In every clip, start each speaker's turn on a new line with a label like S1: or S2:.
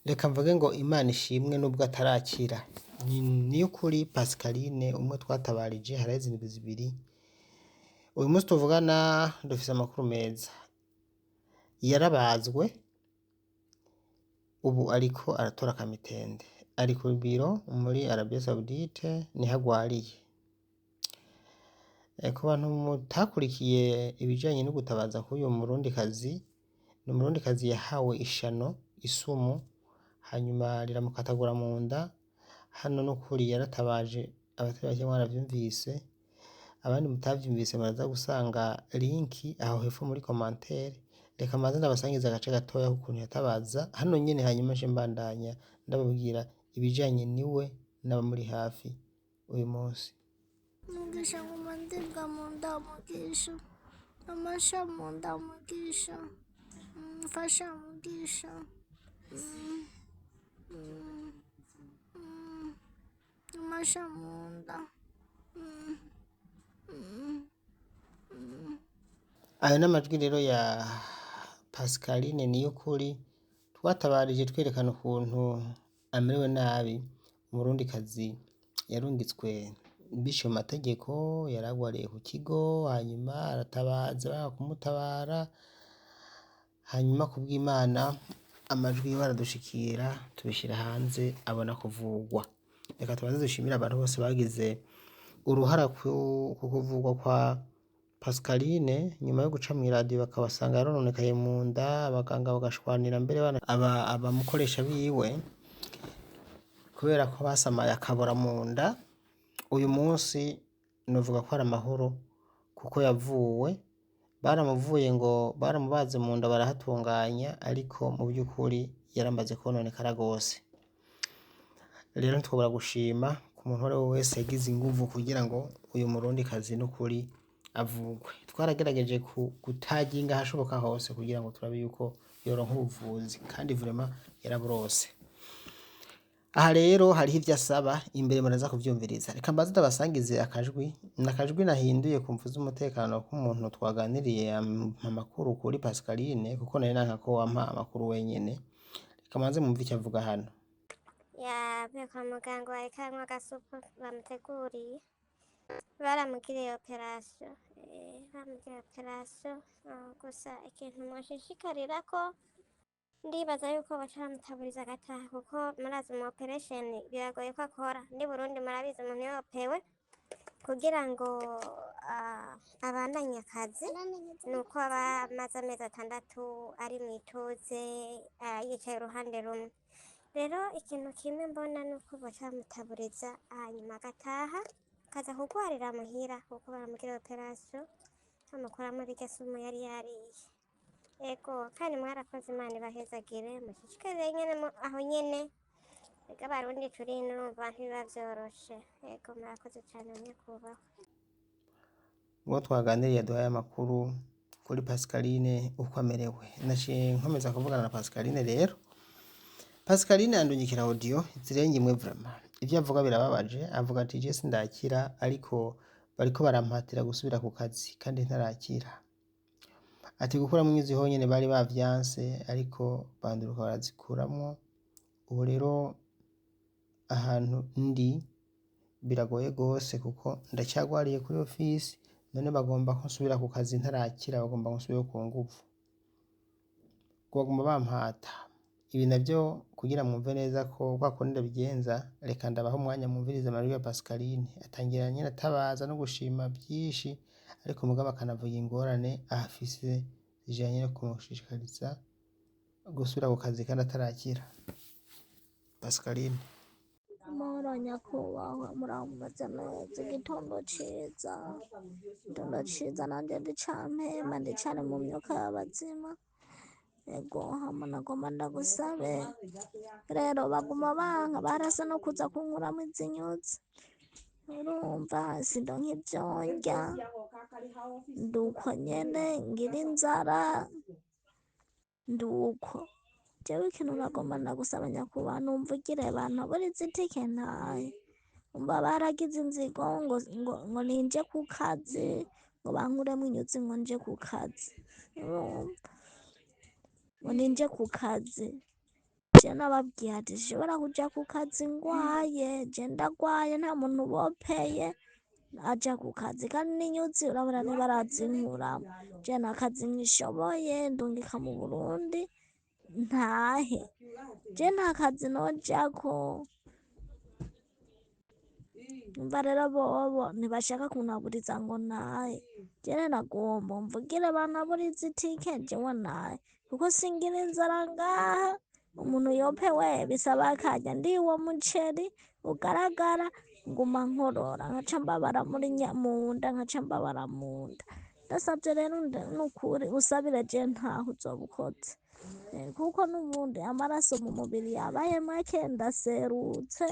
S1: Reka mvuge ngo Imana ishimwe nubwo atarakira. Niyukuri Pascaline umwe twatabarije haraheze indwi zibiri. Uyu munsi tuvugana dufise amakuru meza. Yarabazwe, ubu ariko aratora akamitende. Ari ku biro muri Arabie Saoudite niho agwariye. Ku bantu mutakurikiye ibijanye no gutabaza k'uyu murundikazi, ni umurundikazi yahawe ishano, isumu, hanyuma riramukatagura mu nda. Hano nukuri yaratabaje, abatari bake mwaravyumvise, abandi mutavyumvise muraza gusanga linki aho hepfo muri commentaire. Reka mbanze ndabasangize agace gatoya k'ukuntu yatabaza hano nyene, hanyuma nce mbandanya ndababwira ibijanye niwe n'abamuri hafi uyu munsi.
S2: Mugisha nguma ndibwa mu nda, Mugisha amasha mu nda, Mugisha mfasha, Mugisha amasha mu nda.
S1: Ayo n'amajwi rero ya Pascaline Niyukuri twatabarije twerekana ukuntu amerewe nabi. Umurundikazi yarungitswe biciye mu mategeko, yaragwariye ku kigo, hanyuma aratabaza banga kumutabara, hanyuma kubw'Imana amajwi yiwe aradushikira, tubishira hanze abona kuvugwa. Reka tubanze dushimire abantu bose bagize uruhara ku kuvugwa kwa Pascaline nyuma yo guca mw'iradiyo bakabasanga yarononekaye mu nda, abaganga bagashwanira mbere abamukoresha biwe kubera ko basamaye akabora mu nda. Uyu munsi novuga ko ari amahoro kuko yavuwe, baramuvuye ngo baramubaze mu nda barahatunganya, ariko mu by'ukuri yaramaze kononekara gose. Rero ntitwobura gushima ku muntu uwo ari we wese yagize inguvu kugira ngo uyu murundikazi n'ukuri avugwe. Twaragerageje gutaginga ahashoboka hose kugira ngo turabe yuko yoronka ubuvuzi, kandi vraiment yaraburose. Aha rero hariho ivyo asaba, imbere muraza kuvyumviriza. Reka mbanze ndabasangize akajwi, ni akajwi nahinduye ku mvu z'umutekano k'umuntu twaganiriye ampa amakuru kuri Pascaline, kuko nari nanka ko ampa amakuru wenyene. Reka mbanze mwumve ico avuga hano.
S3: Yavuye kwa muganga, bariko aranywa agasupu bamuteguriye, baramugiriye operasiyo, baramugiriye operasiyo. Gusa ikintu mwoshishikarira ko ndibaza yuko baca bamutaburiza agataha, kuko murazi mu operation biragoye ko akora. Ndi Burundi murabizi, umuntu yopewe kugira ngo abandanye akazi nuko aba amaze amezi 6 ari mw'ituze, yicaye uruhande rumwe. Rero ikintu kimwe mbona nuko baca bamutaburiza hanyuma agataha akaza kugwarira muhira, kuko baramugira operasiyo bamukuramo rirya sumu yari yariye. Ego, kandi mwarakoze, Imana ibahezagire, mushishikarire nyene aho nyene. Ega abarundi turi ino urumva ntibiba vyoroshe. Ego, murakoze cane nyakubahwa.
S1: Uwo twaganiriye yaduhaye amakuru kuri Pascaline uko amerewe. Naciye nkomeza kuvugana na Pascaline rero. Pascaline yandungikira audio zirenga imwe vraiment. Ivyo avuga birababaje, avuga ati je sindakira ariko bariko barampatira gusubira ku kazi kandi ntarakira. Ati gukuramwo inyuzi honyene bari bavyanse ariko banduruka barazikuramwo. Ubu rero ahantu ndi biragoye gose kuko ndacyagwariye kuri ofisi, none bagomba ko nsubira ku kazi ntarakira, bagomba ngo nsubireyo ku nguvu. Bagomba bampata. Ibi navyo kugira mwumve neza ko kwa kundi ndabigenza, reka ndabaha umwanya mwumvirize amajwi ya Pascaline. Atangira nyene atabaza no gushima vyinshi, ariko mugabo akanavuga ingorane afise zijanye no kumushishikariza gusubira ku kazi kandi atarakira. Pascaline.
S2: Amahoro nyakubahwa, muraho mumeze neza? Igitondo ciza, igitondo ciza, nanje ndicampema, ndicari mu myuka y'abazima. Ego, hama nagomba ndagusabe rero, baguma banka barasa no kuza kunkuramwo izi nyuzi, urumva sindonka ivyo ndya, nduko nyene ngira inzara, nduko. Jewe ikintu nagomba ndagusaba nyakubahwa, numvugire bantobore itike ntahe. Umva baragize inzigo ngo ninje ku kazi, ngo bankuremwo inyuzi ngo nje ku kazi, urumva ngo ninje ku kazi. Je nababwiye ati sinshobora kuja ku kazi ngwaye, je ndagwaye nta muntu bopeye aja ku kazi, kandi n'inyuzi urabona ntibarazinkuramwo. Je nta kazi nkishoboye, ndungika mu Burundi ntahe, je nta kazi nojako. Umva rero bobo ntibashaka kuntaburiza ngo ntahe, je rero nagomba umvugire bantaburize itike jewe ntahe, kuko singira inzara ngaha. Umuntu yopewe bisaba akarya, ndiye uwo muceri ugaragara nguma nkorora nkaca mbabara muri munda, nkaca mbabara munda. Ndasavye rero nukuri usabire je ntahe uzoba ukoze, kuko n'ubundi amaraso mu mubiri yabaye make, ndaserutse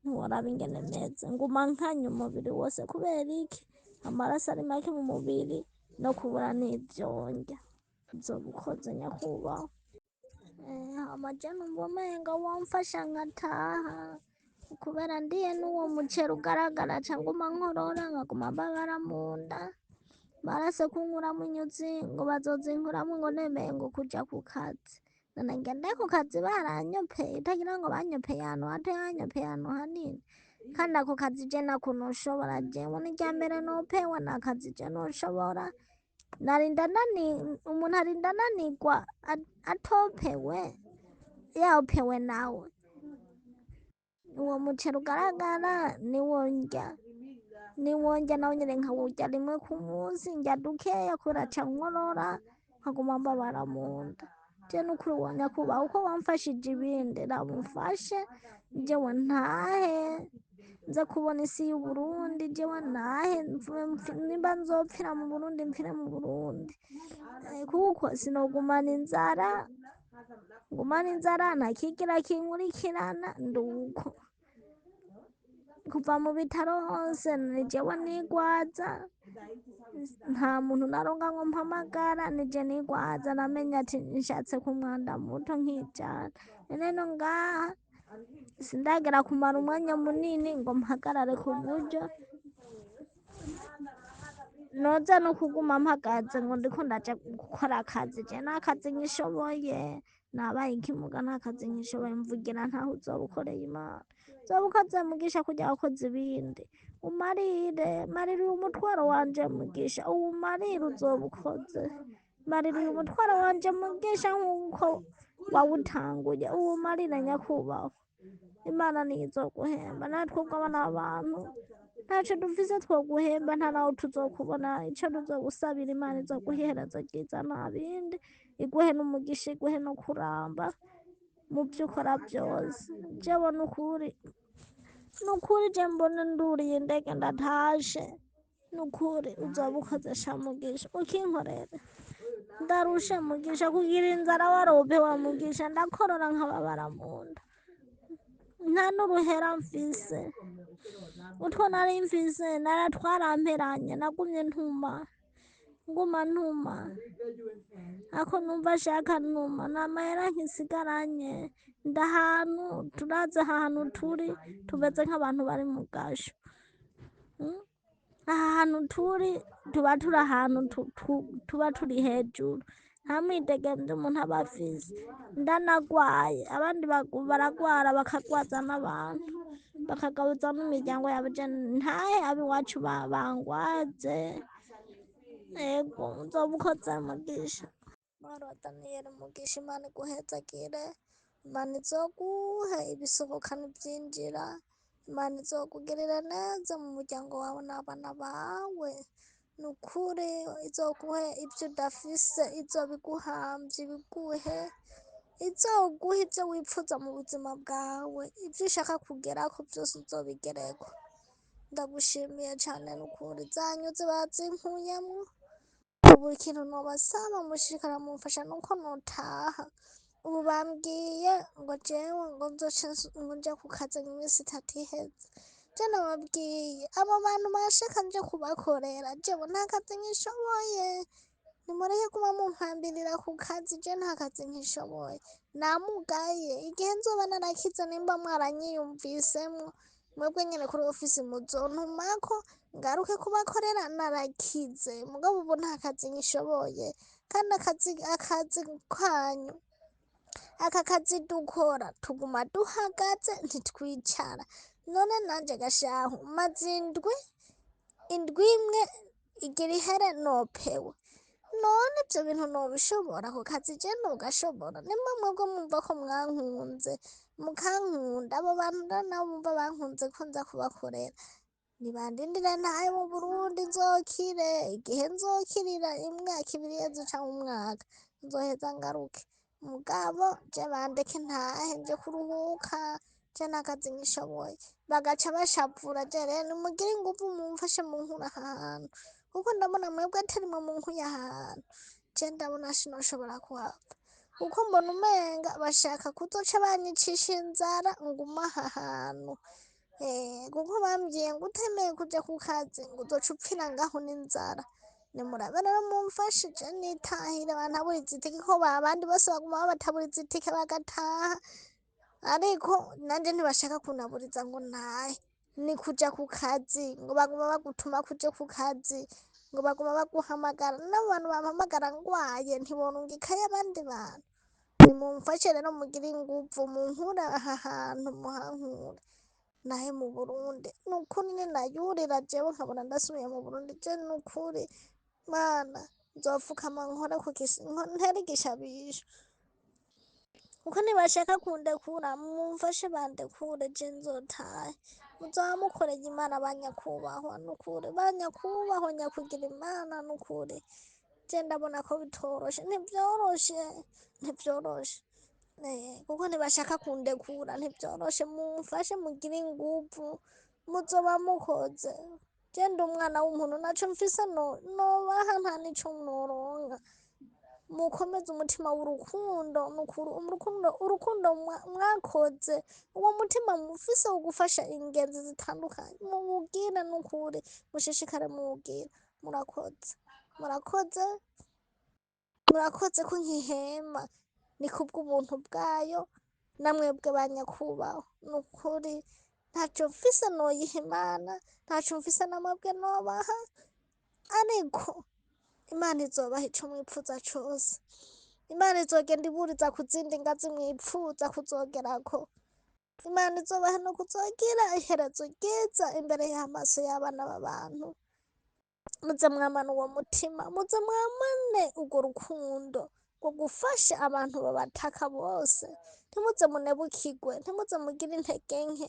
S2: ntiworaba ingene meze, nguma nkanya umubiri wose kubera iki? Amaraso ari make mu mubiri no kubura n'ivyo ndya. Uzoba ukoze nyakubahwa. Hama je numva umenga womfasha nkataha, kubera ndiye n'uwo muceri ugaragara ca nguma nkorora nkaguma mbabara munda. Barase kunkuramwo inyuzi ngo bazozinkuramwo ngo nemeye ngo kuja ku kazi. None ngende ku kazi baranyopeye, utagira ngo banyopeye ahantu hato, banyopeye ahantu hanini. Kandi ako kazi je ntako noshobora, jewe n'irya mbere nopewe nta kazi je noshobora. Narinda nani, umuntu arinda ananirwa atopewe, yopewe nawe. Uwo muceri ugaragara niwo ndya, niwo ndya nawo nyene nkawurya rimwe ku munsi, ndya dukeya kubera ca nkorora nkaguma mbabara munda. Je nukuri wo nyakubahwa uko wamfashije ibindi raba umfashe jewe ntahe, nze kubona isi y'Uburundi, jewe ntahe nimba nzopfira mu Burundi mpfire mu Burundi, kuko sinogumana inzara, ngumane inzara ntakigira kinkurikirana nduko. Kuva mu bitaro hose ni jewe nigwaza, nta muntu naronka ngo mpamagara, nije nigwaza namenye ati nshatse ku mwanda muto nkijana. None no ngaha sindagera kumara umwanya munini ngo mpagarare ku buryo noza no kuguma mpagaze ngo ndiko ndaja gukora akazi, je nta kazi nkishoboye, nabaye ikimuga nta kazi nkishoboye, mvugira ntaho uzoba ukoreye Imana. Uzoba ukoze Mugisha kurya wakoze ibindi, umarire, marira uyu mutwaro wanje Mugisha, uwumarire uzoba ukoze. Marira uyu mutwaro wanje Mugisha nkuko wawutanguye, uwumarire nyakubahwa. Imana niyo izoguhemba, natwe ubwo abana b'abantu ntaco dufise twoguhemba, nta naho tuzokubona, ico tuzogusabira Imana izoguha iherezo ryiza nta bindi, iguhe n'umugisha, iguhe no kuramba mu vyo ukora vyose. Jewe nukuri, nukuri je mbona nduriye indege ndatashe, nukuri uzoba ukoze sha Mugisha, ukinkorera. Ndarushe Mugisha, kugira inzara waropewa Mugisha, ndakorora nkababara munda, nta n'uruhera mfise. Utwo nari mfise naratwaramperanye, nagumye ntuma, nguma ntuma, ako numva shaka ntuma, nta mahera nkisigaranye. Ndahantu turazi ahantu turi tumeze nk'abantu bari mu gasho. Aha hantu turi tuba turi ahantu tuba turi hejuru, nta mwidegemvyo umuntu aba afise. Ndanagwaye, abandi baragwara bakagwaza n'abantu, bakagabuza n'imiryango yabo, je ntahe ab'iwacu bangwaze. Ego uzoba ukoze Mugisha. Mahoro wa Daniyeli Mugisha, Imana iguhezagire, Imana izoguhe ibisohoka n'ivyinjira, Imana izokugirira neza mu muryango wawe n'abana bawe. Nukuri izoguhe ivyo udafise, izobiguhamvye ibiguhe, izoguhe ivyo wipfuza mu buzima bwawe, ivyo ushaka kugerako vyose uzobigereko. Ndagushimiye cane nukuri, za nyuzi bazinkuyemwo, ubu ikintu nobasaba mushishikara mumfasha nuko notaha. Ubu bambwiye ngo jewe ngo nzoce ngo nje ku kazi mu minsi itatu iheze. Je nababwiye abo bantu bashaka nje kubakorera, jewe nta kazi nkishoboye, nimureke kuba mumpambirira ku kazi, je nta kazi nkishoboye, namugaye. Igihe nzoba narakize nimba mwaranyiyumvisemwo, mwebwe nyene kuri ofisi muzontumako ngaruke kubakorera narakize, mugabo ubu nta kazi nkishoboye, kandi akazi kanyu Aka kazi dukora tuguma duhagaze ntitwicara. None nanje gashahu maze indwi, indwi imwe igira ihere nopewe. None ivyo bintu nobishobora? Ako kazi je nogashobora? Nimba mwebwe mwumva ko mwankunze, mukankunda, abo bantu rero nabo bumva bankunze ko nza kubakorera, nibandindire ntahe mu Burundi nzokire, igihe nzokirira imyaka ibiri iheze canke umwaka, nzoheza ngaruke. Mugabo je bandeke ntahe nje kuruhuka, je nta kazi nkishoboye. Bagaca bashavura, je rero nimugire inguvu mumfashe munkure aha hantu, kuko ndabona mwebwe atari mwe munkuye aha hantu, je ndabona sinoshobora kuhava. Kuko mbona umenga bashaka kuzoca banyicisha inzara ngume aha hantu. Kuko bambwiye ngo utemeye kuja ku kazi ngo uzoca upfira ngaho n'inzara. Nimurabe rero mumfashe je nitahire bantaburize itike ko abandi bose baguma babataburiza itike bagataha, ariko nanje ntibashaka kuntaburiza ngo ntahe. Ni kuja ku kazi, ngo baguma bagutuma kuja ku kazi, ngo baguma baguhamagara, n'abo bantu bampamagara ngwaye ntiborungikayo abandi bantu. Nimumfashe rero mugire inguvu munkure aha hantu muhankure nahe mu Burundi. Nukuri ninayurira jewe nkabona ndasubiye mu Burundi, je nukuri Mana nzofukama nkore ku ntere igishabisho. Kuko nibashaka kundekura mumfashe bandekure je nzotahe. Muzoba mukoreye Imana banyakubahwa nukuri, banyakubahwa nyakugira Imana nukuri. Je ndabona ko bitoroshe, ntivyoroshe, ntivyoroshe. Kuko ntibashaka kundekura ntivyoroshe, mumfashe mugire inguvu muzoba mukoze. Je ndi umwana w'umuntu ntaco mfise nobaha nta nico noronka. Mukomeze umutima w'urukundo nukuri, urukundo, urukundo mwakoze, uwo mutima mufise wo gufasha ingenzi zitandukanye muwugire nukuri, mushishikare muwugire. Murakoze, murakoze, murakoze ko nkihema, ni kubw'ubuntu bwayo namwebwe banyakubahwa nukuri. Ntaco mfise noyiha Imana, ntaco mfise namwebwe nobaha, ariko Imana izobaha ico mwipfuza cose. Imana izogenda iburiza ku zindi ngazi mwipfuza kuzogerako. Imana izobaha no kuzogira iherezo ryiza imbere y'amaso y'abana b'abantu. Muze mwamane uwo mutima, muze mwamane urwo rukundo rwo gufasha abantu babataka bose. Ntimuze munebukirwe, ntimuze mugire intege nke.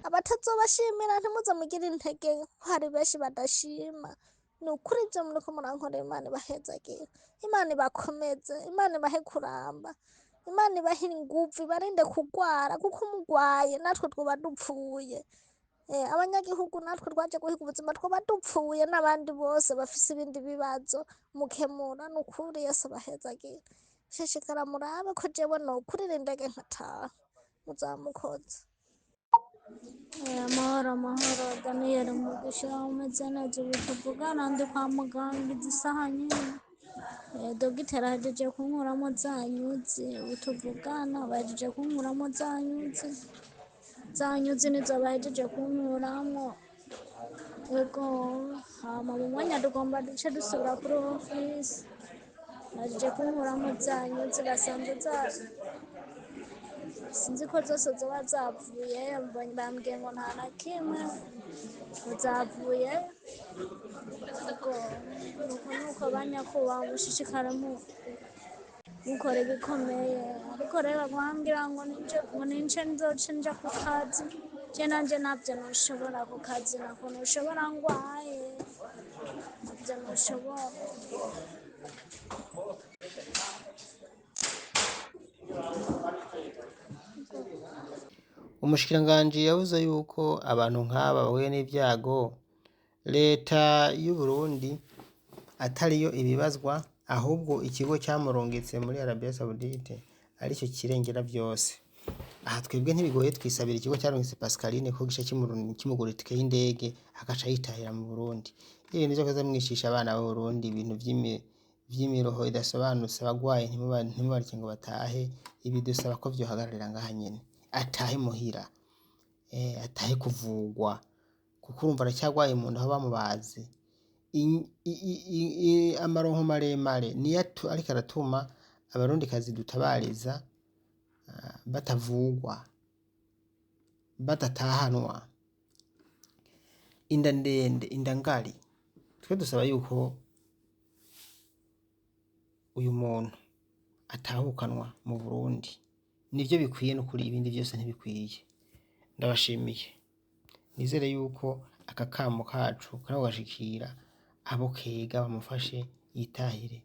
S2: Abatazobashimira ntimuze mugire intege nke, kuko hari benshi badashima. Ni ukuri ivyo muriko murankorera Imana ibahezagire, Imana ibakomeze, Imana ibahe kuramba, Imana ibahe inguvu, ibarinde kugwara, kuko mugwaye natwe twoba dupfuye. Abanyagihugu natwe twaje guhiga ubuzima twoba dupfuye, n'abandi bose bafise ibindi bibazo mukemura. Ni ukuri Yesu abahezagire. Shishikara murabe ko jewe nokurira indege nkataha. Muzoba mukoze.
S4: Amahoro amahoro, Daniel Mugisha umeze neza, ubu tuvugana ndi kwa muganga izi saha nyene. Dogiteri ahejeje kunkuramo za nyuzi, ubu tuvugana bahejeje kunkuramo za nyuzi, za nyuzi nizo bahejeje kunkuramo. Ego, hama mu mwanya tugomba duce dusubira kuri ofisi, bahejeje kunkuramo za nyuzi basanze za sinzi ko zose zoba zavuye, bambwiye ngo nta na kimwe ngo zavuye. Ego, nuko nuko banyakubahwa mushishikare mukora ibikomeye, ariko rero bambwira ngo ninje, ngo ninje nzoce nja ku kazi, je nanje ntavyo noshobora ku kazi, nako noshobora ngwaye, ntavyo noshobora.
S1: Umushikiranganji yavuze yuko abantu nk'aba bahuye n'ivyago, leta y'u Burundi atariyo ibibazwa, ahubwo ikigo camurungitse muri Arabia Saudite arico kirengera vyose. Aha twebwe ntibigoye, twisabira ikigo carungitse Pascaline ko gica kimugura itike y'indege agaca yitahira mu Burundi. Ibintu vyo kuza mwicisha abana b'Uburundi ibintu vy'imiroho idasobanutse, abagwaye ntimubareke ngo batahe, ibi dusaba ko vyohagararira ngaha nyene. Atahe muhira, atahe kuvugwa, kuko urumva aracyagwaye mu nda aho bamubaze. Amaronko maremare niyo ariko aratuma Abarundikazi dutabariza batavugwa, badatahanwa, inda ndende, inda ngari. Twe dusaba yuko uyu muntu atahukanwa mu Burundi, nivyo bikwiye nukuri, ibindi vyose ntibikwiye. Ndabashimiye, nizere yuko aka kamo kacu kariko gashikira abo kega bamufashe yitahire.